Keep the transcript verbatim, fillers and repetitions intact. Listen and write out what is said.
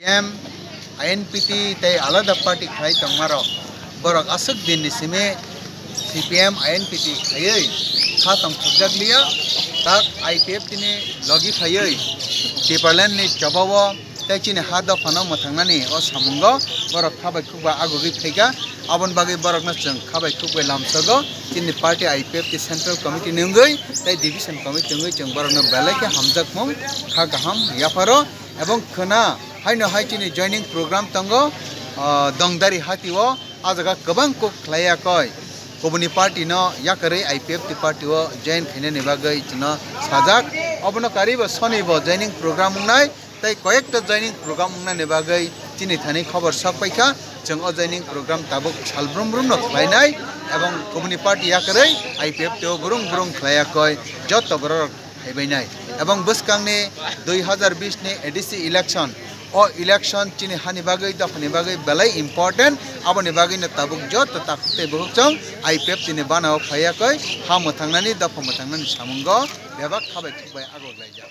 M, I N P T tei alada party khlai tongmarok borok aswk dinni simi C P M, I N P T khlaiwi kha tongthokjak liya, tak I P F T ni logi phaiwi Tipraland ni chobao tei chini ha dophano mwthangnani o samungo borok kha bai khukbai agugwi phaikha. Aboni bagwi borokno chwng kha bai khukbai lamsogo, chini party I P F T Central Committee ni wngwi tei Division Committee wngwi chwng borokno belai khe hamjakmung kha kaham yapharo. Ebong khwna haino hai chini joining program tongo, ah, Dongdari hatio, ah jaga kwbang kok khlai yakoi. Kubuni party no yakarwi I P F T party o join khainani bagwi chwngno sajak. Obono karibo sonibo joining program wngnai, tei koyekta joining program wngnani bagwi chini thani khobor sok paikha. Chwng o joining program tabuk sal brum brum no khlainai, ebong kubuni party yakarwi I P F T o burung burung khlai yakoi, joto borok phaibainai. Ebong bwskangni dui hazar bish ni A D C election, o election chini hani bagwi, dophani bagwi belai important. Aboni bagwino tabuk joto takhuk tei bukhuk chwng I P F T ni banao phaiya koi, ha mwthangnani, dopha mwthangnani samungo bebak kha bai khuk bai agok laijak.